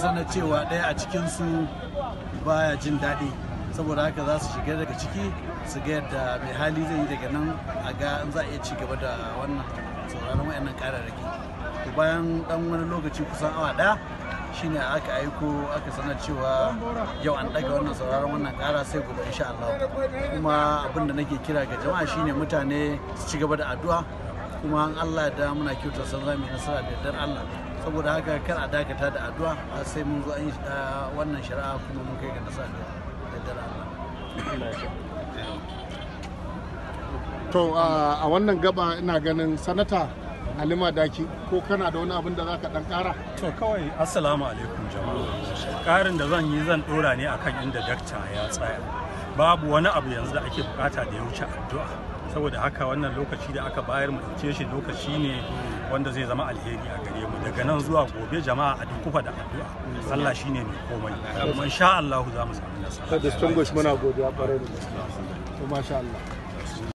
sanar cewa ɗaya a cikinsu baya jin daɗi. Saboda haka za su shiga daga ciki su ga yadda mai hali zai yi, daga nan a ga in za a iya ci gaba da wannan sauraron wayannan kararraki. To, bayan dan wani lokaci, kusan awa ɗaya, shine aka aiko aka sanar cewa yau an ɗaga wannan sauraron wannan ƙara sai gobe insha Allah. Kuma abin da nake kira ga jama'a shine mutane su ci gaba da addu'a, kuma in Allah da muna kyautar san za mu yi nasara da yardar Allah. Saboda haka kar a dakata da addu'a har sai mun zo an yi wannan shari'a kuma mun kai ga nasara da yardar Allah. To, a wannan gaba ina ganin Sanata Ali Madaki, ko kana da wani abin da za ka dan kara? To, kawai assalamu alaikum jama'a. Ƙarin da zan yi, zan ɗora ne akan inda dakta ya tsaya. Babu wani abu yanzu da ake bukata da ya wuce addu'a. Saboda haka wannan lokaci da aka bayar, mu ɗauke shi lokaci ne wanda zai zama alheri a gare mu. Daga nan zuwa gobe, jama'a, a dukufa da addu'a. Allah shine mai komai. Kuma insha Allah za mu samu nasara. Distinguished, muna godiya kwarai da gaske. To, masha Allah.